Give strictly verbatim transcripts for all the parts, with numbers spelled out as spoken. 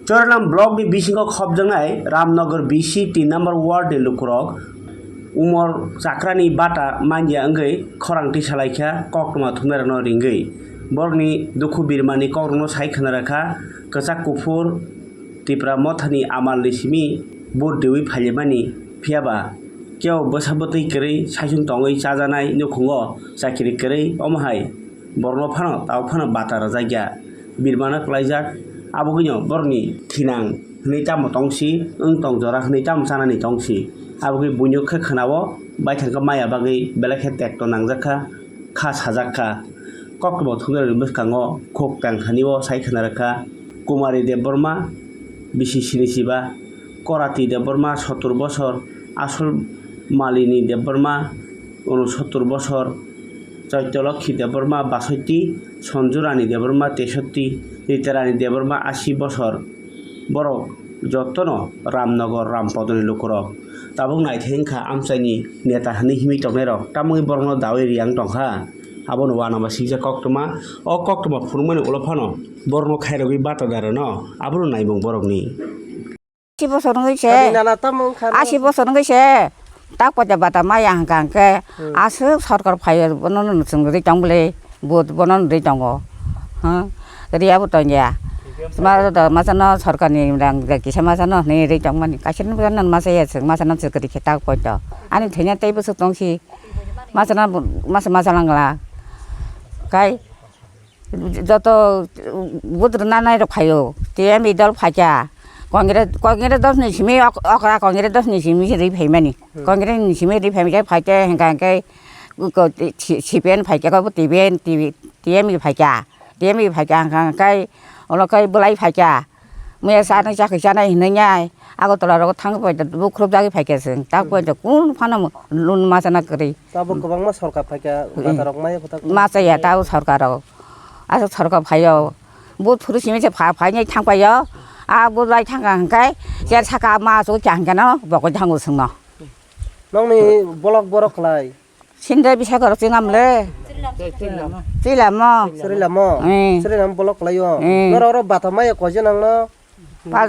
Chorilam block ni bisingo khopjaknai Ramnagar B C tin number ward ni lukurok umor chakrani bata manya wngwi khorang tisalaikha koktwma thumerokno ringwi. Borokni dukhu birmani kokrokno sai khwnarakha kwchak kuphur Tipra mothani amalni simi vote riwi phaimani, phiyaba kebo bwsa bwtwi kwrwi saichung tongwi chajaknai nukhungo chakiri kwrwi omo hai borokno phano tabuk phano bata rwjakya. Birmano kwlaijak, abogwino borokni thinang hwnwi tamo tongsi, wng tong jora hwnwi tamo chanani tongsi. Abogwi buino khe khwnao, baithang khe maya bagwi belai khe tekto nangjakha, kha sajakha. Koktwma thumerokni bwskango khuk tang thani o sai khwnarakha Kumari Debbarma, bisi sini siba, Korati Debbarma, sottur bosor, Asol Malini Debbarma, unosottur bosor, Chaitya Lokhi Debbarma, basotti, Sonju Rani Debbarma, tesotti, Rita Rani Debbarma, asi bosor. Borok jotono Ramnagar, Rampodoni lukurok. Tabuk naithai wngkha amchaini neta hwnwi himwi tongnairok, tamungwi borokno dawi riyang tongkha. Abono uanama sikjak koktwma. O koktwma phunukmani ulo phano borokno khairogwi bata darano, abono naimung borokni. Asi bosor wngwi se. Tadi nana tamo wngkha na? Asi bosor wngwi se. Tak poita bata maya hwnkha hwnkhe. Hmm. Aswk sorkar phaio bono no chwng ri tong bwle. Vote bono ri tongo. Ha? Riya bo tongya. Masa da, masa no sorkar ni rang da kisa masa no hwnwi ri tongmani. Kaisa no masa ya chwng masa no chwng kwrwi khe tak poito. Ani thwina tei bwswk tongsi. Masa no masa masa langla. Kai joto budrwna nai rok phaio, T M E dol phaikha, Congress, Congress dos ni simi ok-, okra Congress dos ni simi ri phaimani, hmm. Congress ni simi ri phaimani khe phaikhe hwnkha hwnkhe ko-, ko-, C-, C P M phaikha, ko T P M, T V, T M E phaikha, T M E phaikha hwnkha hwnkhe olo khe bwlai phaikha. Muya sanai chakri chanai hinui nai Agartala rogo thang pai da bukhrup jagwi phaikha chwng. Ta pai da kun phano loan ma chana kwrwi. Tabo kwbangma sorkar phaikha, hmm. Bata rok maya kwtak. Ma chaya ta o sorkar rok. Aswk sorkar phaio. But phuru simi se pha-, phainai thang paio. A but lai thang kha hwnkhe cher saka ma chukya hwnkhe no bokol thango chwngno. Nokni bolok borok kwlai. Sinde bisa korok chwng amle. Chwilamo. Chwilamo. Eh. Chwilamo bolok kwlaio. Eh. Norok oro bata maya koijon nangno. Pa-,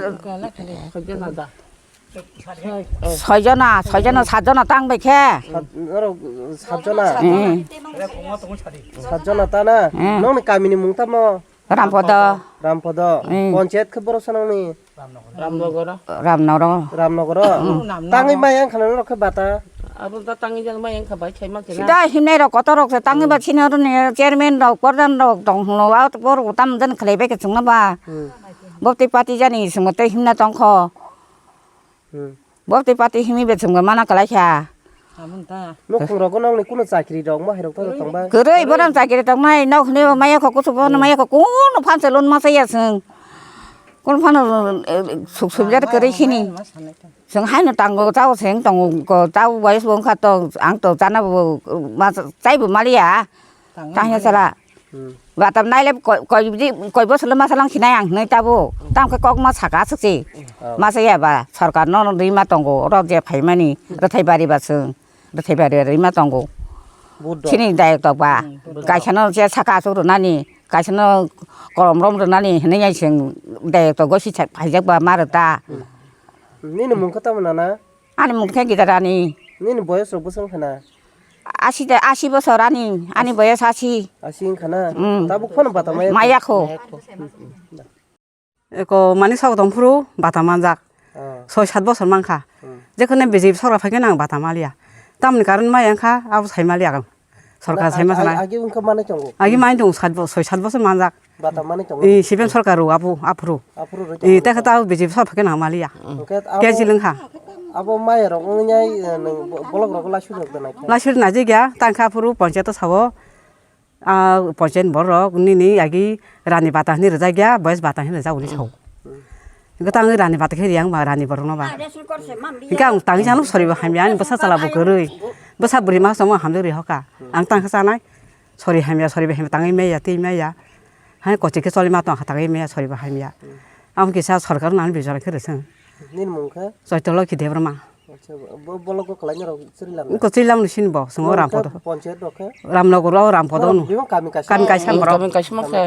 soijona, soijona, satjona tang bai khe. Sat-, norok satjona. Eh. Satjona ta na? Eh. Nokni kamini mung tamo? Rampodo. Rampodo. Hmm. Ponchayat khe borok sanangni? Ramnogoro. Ramnogoro. Ramnogoro. Hmm. Tangwi maya wngkha norok khe bata? Abo da tangwi jak maya wngkha bai khaima khe na. Sida himnai rok kotor rok se tangwi ba sini oro ni chairman rok, pradhan rok tong hwno, wa borok tam jan khlai bai khe chwngno ba. Hmm. Bopti party jani swngo tei himna tongkho. Hmm. Bo tei pati himi bechwng bai mana kwlai kha. Amo ta. Nukhung rogo nokni kuno chakri rok ma hai rok ta tong bai. Kwrwi bono chakri tong nai, nok hwnwi bo maya kho, kuchuk bono maya kho, kuno phan se loan ma chaya chwng. Kuno phano, eh, suk suk jar kwrwi sini. Chwng haino tango, tao chwng tongo, ko tao boyes bo wngkha to, ang to chana bo, ma chai bo maliya. Tangya sala. Hmm. Batam naile koi, koi di, koi bosolo masalang sinai ang hinui tabo. Tam khe kok ma saka aswk se. Oh. Masa ya ba, sorkar no rima tongo, rok je phaimani, rwthai bari ba chwng, rwthai bari rima tongo. Buddho. Chini dayok tok ba, hmm, buddho. Kaisa no je saka aswk rwnani, kaisa no kolom rom rwnani hinui ya chwng dayok tok gosi phaijak ba ma rwta. Hmm. Nini mung khe tamo nana? Ani mung khe Gitarani. Nini boyes rok bwswng khna? Asi de, asi bosor ani, ani boyes asi. Asi wngkha na? Mm. Tabuk phano bata maya kho? Maya kho. Eko mani sok tong phuru bata manjak. Ah. Soi sat bosor mankha. Hmm. Jekhone B J P sorkar phaikhe nang bata maliya. Tamni karon maya wngkha abo sai maliya ang. Sorkar na, sai ma ag-, sana. Ag-, agi wngkha manai tongo? Agi manai tongo sat bo-, soi sat bosor manjak. Bata manwi tongo. Eh, C P M sorkar rw aphuru, aphuru. Aphuru rw tongo. Eh, tei khe ta B J P sorkar khe nang maliya. Hwnkhe abo, cancel wngkha. Abo maya rok wngya, eh, nwng bo-, bolok rok laisu rok da naikha. Laisu rok naijak ya, tang khe aphuru ponchayat o sao, ah, ponchayat borok nini agi rani bata hinwi rwjak ya, boyes bata hinwi rwjak hwnwi sao. Hmm. Hwnkhe tang rani bata khe riyang ba rani borok no ba. Hwnkhe ang tangwi chano sori bo hamya, ani bwsa chwla bo kwrwi. Bwsa bwrwi ma chwngma hamjak rwi hoka. Ang tang khe chanai. Sori hamya, sori bai hamya tangwi maya, twi maya. Hai kochi khe choli ma tong kha tangwi maya, sori bai hamya. Hmm. Amo kisa sorkar nang bijor khe rwsong. Nini mung khe? Chaitya Lokhi Debbarma. Acha, bo, bo, bolok bo kwlai norok chwri lam. Ko chwri lam ni sini bo, songo Rampodo. Ponchayat rok khe? Ramnogor o Rampodo no. Bima kami kaisa. Kami kaisa borok. Kami kaisa ma khe.